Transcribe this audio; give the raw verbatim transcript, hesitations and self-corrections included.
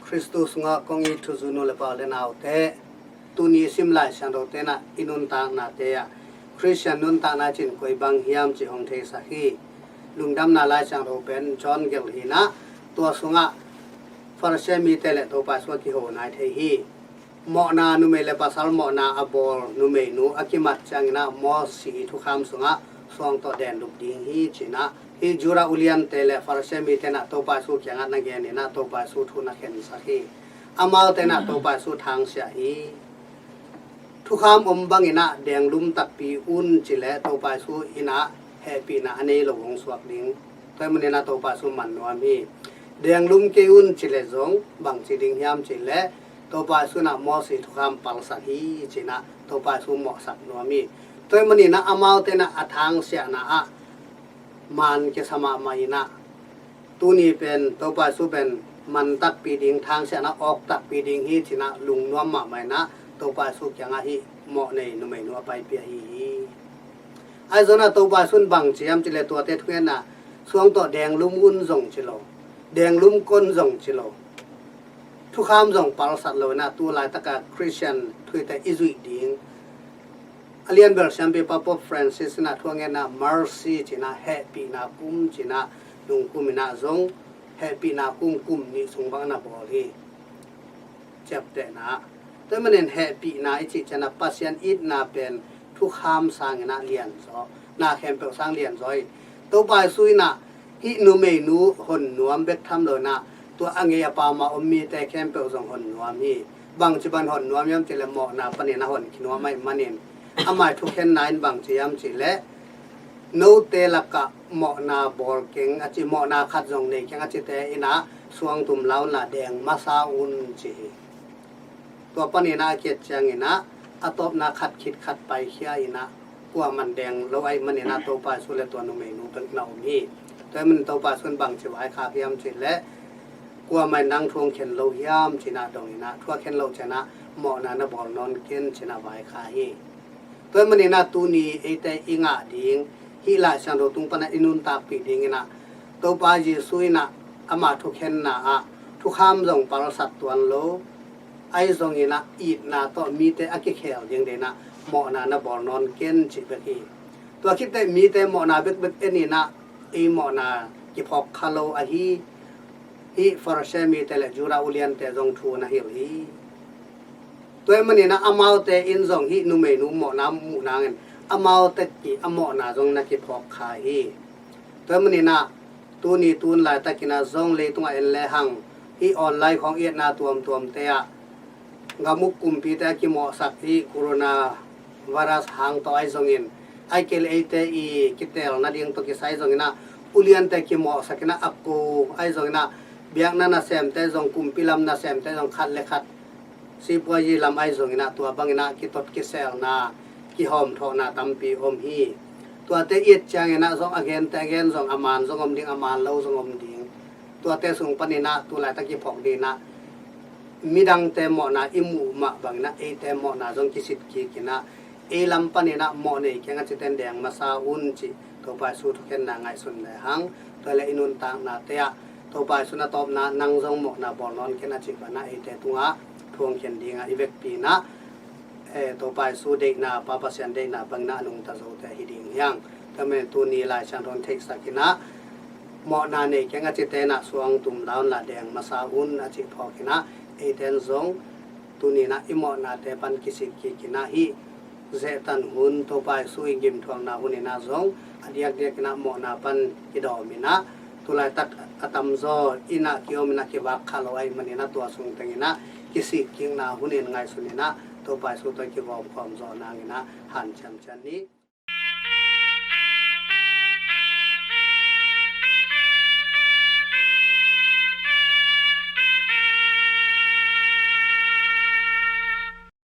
Khristu sungah kong it thuzui nu le pa u le naute, tuni i sim Lai Siangtho tenah i nuntaknate ah Khristian nuntakna cih in koi bang hiam cih hong theisak hi. Lungdamna Lai Siangtho pen John gelh hi-in ah, tua sungah Farasi mite le Topa Jesu a kiho nai thei hi. Mawhna, numei le pasal mawhna a bawl numeinu a kimat ciangin ah Moses thukham sungah suang tawh denglup ding hi ci-in ah, hih Judah uliante le Farasi mite in ah Topa Jesu kiangah na gen in ah Topa Jesu thu na khensak hi. Amaute in ah Topa Jesu thangsiah hi. Thukham om bangin ah denglum takpi un ci leh Topa Jesu in ah hehpihna a nei lo hong suak ding. Tua ahih manin ah Topa Jesu man nuam hi. Denglum kei un ci leh zong bang ci ding hiam cih leh Topa Jesu in ah Moses thukham palsat hi ci-in ah Topa Jesu mawhsak nuam hi. Tua ahih manin ah amaute in ah a thangsiahna ah man kisa mahmah in ah, tuni pen Topa Jesu pen man takpi ding, thangsiahna awk takpi ding hi ci-in ah lungnuam mahmah in ah Topa Jesu kiangah hih mawh nei numeinu a paipih ahi hi. Ahi zongin ah Topa Jesu in bang ci hiam cih leh tuate thungetna, suang tawh denglum un zong ci lo, denglum kei un zong ci lo, thukham zong palsat lo in ah tu laitak a Khristian thuhilhte i zuih ding. A lianbel siampipa Pope Francis in ah thu a ngetna ah mercy ci-in ah, hehpihna kum ci-in ah, nung kum in ah zong hehpihna kum, kum nih sung bang na bawl hi. Ciaptehna ah, tua ahih manin hehpihna i cih ciangin ah Pasian itna pen thukham sangin ah lianzaw, na khempeuh sang lianzaw hi. Topa Jesu in ah hih numeinu hon nuam bek tham lo in ah, tua a ngei a pam a om mite khempeuh zong hon nuam hi. Bangci bangin hon nuam hiam cih leh mawhna panin a hon khin nuam ahih manin, ama thukhenna in bang ci hiam cih leh, note lakah mawhna bawl keng a ci, mawhna khat zong nei keng a cite in ah suang tum la unla deng masa un ci hi. Tua panin ah a ki-et ciangin ah a tawpna khat khit khat paikhia in ah, kuaman deng lo ahih manin ah Topa Jesu le tua numeinu bek na om hi. Tua ahih manin Topa Jesu in bangci vaikhak hiam cih leh, kuamah in nang thu hong khen lo hiam ci-in ah dong in ah, thu a khen loh ciangin ah mawhna na bawl nawn ken ci-in ah vaikhak hi. Tua ahih manin ah tuni eite i ngah ding, hih Lai Siangtho tung pan ah i nuntakpih dingin ah, Topa Jesu in ah ama thukhenna ah thukham zong palsat tuan lo, ahi zongin ah itna tawh mite a kikhel ding dingin ah mawhna na bawl nawn ken cih bek hi. Tua khit teh mite mawhna bekbek en in ah ei mawhna kiphawk kha lo ahi, hih Farasi mite le Judah uliante zong thu na hilh hi. Tua ahih manin ah amaute in zong hih numeinu mawhna muh nangin amaute ki a mawhna zong na kiphawk kha hi. Tua ahih manin ah tuni tun laitakin ah zong leitungah en lehang, hih online khawng i etna tuamtuamte ah, gam uk kumpite a kimawhsak hih coronavirus hang tawh ahi zongin, ahih kei leh eite i kiteel nading tawh kisai zongin ah, uliante kimawhsak in ah a ko ahi zongin ah, biakna nasemte zong, kumpi lam nasemte zong, khat le khat sipuazi lam ahi zongin ah, tua bangin ah kitot kiselna, kihawmthawhna tampi om hi. Tuate i et ciangin ah zong a gente a gen zong, a man zong om ding, a man lo zong om ding. Tuate sung panin ah tu laitak kiphawk dingin ah, midangte mawhna i muh mah bangin ah eite mawhna zong kisit kik in ah, ei lam panin ah mawh nei keng a cite in deng masa un cih Topa Jesu thukhenna ngaihsun lehang, tua leh i nuntaknate ah Topa Jesu in a tawpna ah nang zong mawhna bawl nawn ken a cih bangin ah eite tungah thu hong khen dingah i vekpi in ah, eh, Topa Jesu deihna, Pa Pasian deihna bangin ah a nungta zote hi ding hi hang. Tua ahih manin tuni Lai Siangtho in theihsak in ah, mawhna nei keng a cite in ah suang tum la unla deng masa un a cih phawk in ah, eite in zong tuni in ah i mawhnate pan kisik kik in ah, hih zehtan hun, Topa Jesu i gimthuakna hun in ah zong a diakdiak in ah mawhna pan kidawm in ah, tu laitak a tamzaw in ah ki-om in ah kivak kha lo ahih manin ah tua sung teng in ah kisik kikna hun in ngaihsun in ah, Topa Jesu tawh i kigawmkhawm zawh nangin ah hanciam ciat ni.